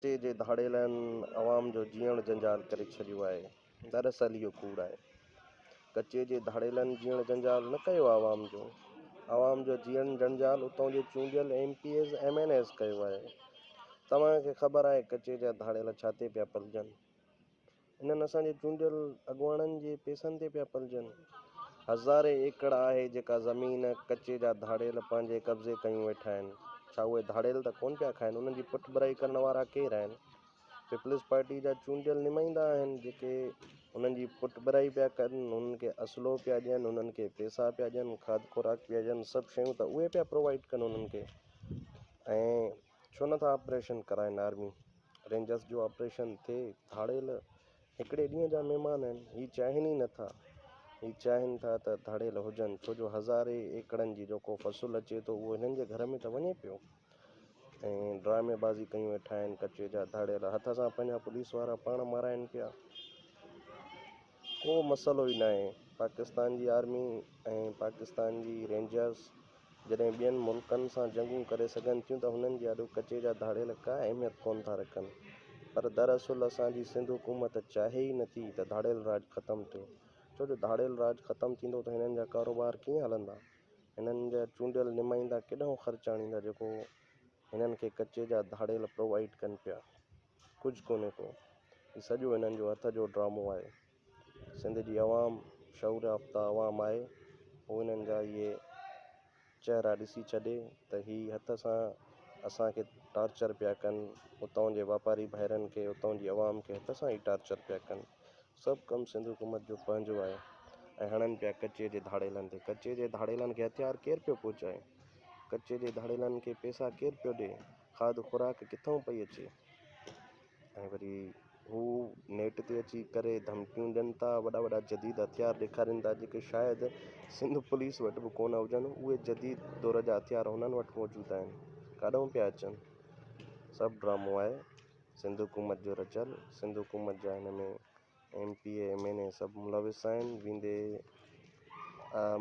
ڪچي جي ڌاڙيلن عوام جو جيئڻ جنجال ڪري ڇڏيو آهي. دراصل اهو ڪوڙ آهي. ڪچي جي ڌاڙيلن جيئڻ جنجال نه ڪيو آهي عوام جو. عوام جو جيئڻ جنجال اتان جي چونڊيل M P As M N As ڪيو آهي. توهان کي خبر آهي ڪچي جا ڌاڙيل ڇا تي پيا پلجن. انهن اسان جي چونڊيل اڳواڻن جي پيسن تي پيا پلجن. هزارين ايڪڙ آهي جيڪا زمين ڪچي جا ڌاڙيل پنهنجي قبضي ڪيون ويٺا آهن. ڇا اهي ڌاڙيل ته ڪونه پيا کائن؟ انهن جي پٺڀرائي ڪرڻ وارا ڪير آهن؟ پيپلز پارٽي جا چونڊيل نمائندا آهن جيڪي انهن جي پٺڀرائي پيا ڪن، انهن کي اسلحو پيا ڏين، انهن کي پيسا پيا ڏين، کاڌ خوراڪ پيا ڏين، سڀ شيون ته اهي پيا پرووائيڊ ڪن انهن کي ۽ ڇو نٿا آپريشن ڪرائين آرمي رينجرس جو آپريشن ٿئي ڌاڙيل هڪڙي ڏينهن جا مهمان آهن هي چاهين ئي نٿا هي چاهين ٿا ته ڌاڙيل هجن ڇو جو هزارين ايڪڙن جي جيڪو فصل اچي ٿو اهو هنن جي گهر ۾ ته وڃي پيو ۽ ڊرامي بازي ڪيون ويٺا آهن ڪچي جا ڌاڙيل هٿ سان پنهنجا پوليس وارا پاڻ مارائين پيا ڪو مسئلو ئي ناهي پاڪستان جي آرمي ۽ پاڪستان جي رينجرس جڏهن ٻين ملڪن سان جنگون ڪري سگهن ٿيون ته هنن جي آڏو ڪچي جا ڌاڙيل ڪا اهميت ڪونه ٿا رکن پر دراصل اسان جي سنڌ حڪومت چاهي ئي نٿي ته ڌاڙيل راڄ ختم ٿئي ڇو جو ڌاڙيل راڄ ختم ٿيندو ته هنن جا ڪاروبار ڪيئن هلندا هنن جا چونڊيل نمائندا ڪيڏانهن خرچ آڻيندا جيڪو هنن کي ڪچي جا ڌاڙيل پرووائيڊ ڪن پيا. ڪجهه ڪونهي ڪو. هي سڄو هنن جو هٿ جو ڊرامو آهي. سنڌ جي عوام شعور يافته عوام آهي. هو هنن جا اهي چهرا ڏسي ڇڏي ته هي هٿ سان اسان کي ٽارچر پيا ڪن. اتان جي واپاري ڀائرن کي اتان جي عوام کي هٿ سان ئي ٽارچر پيا ڪن. سڀ ڪم سنڌ حڪومت جو پنهنجو آهي ۽ هڻن پيا ڪچي جي ڌاڙيلن تي. ڪچي جي ڌاڙيلن کي هٿيار ڪير پيو پهچائي؟ ڪچي جي ڌاڙيلن کي پيسا ڪير پيو ڏي؟ کاڌ خوراڪ ڪٿئون پئي اچي ۽ وري هو نيٽ تي اچي ڪري ڌمڪيون ڏين ٿا وڏا وڏا جديد هٿيار ڏيکارين ٿا جيڪي شايد سنڌ پوليس وٽ به ڪونه هجن اهي جديد دور جا هٿيار هنن وٽ موجود آهن ڪاڏئون پيا اچن سڀ ڊرامو آهي سنڌ حڪومت جو رچيل سنڌ حڪومت جا هن ۾ M P A M N A سڀ ملوث آهن ويندي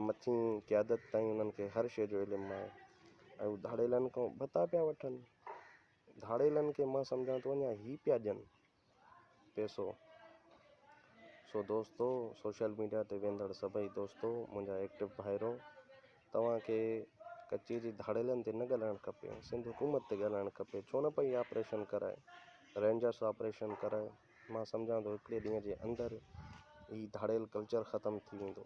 مٿين قيادت تائين انهن کي هر شيء جو علم آهي ۽ هو ڌاڙيلن کان ڀتا پيا وٺن ڌاڙيلن کي مان سمجهان ٿو اڃا هي پيا ڏين پيسو سو دوستو سوشل ميڊيا تي ويندڙ سڀئي دوستو منهنجا ايڪٽو ڀائرو توهان کي ڪچي جي ڌاڙيلن تي نه ڳالهائڻ کپي سنڌ حڪومت تي ڳالهائڻ کپي ڇو نه پئي آپريشن ڪرائي رينجرس آپريشن ڪرائي مان سمجهان ٿو هڪڙي ڏينهن جي اندر هي ڌاڙيل ڪلچر ختم ٿي ويندو.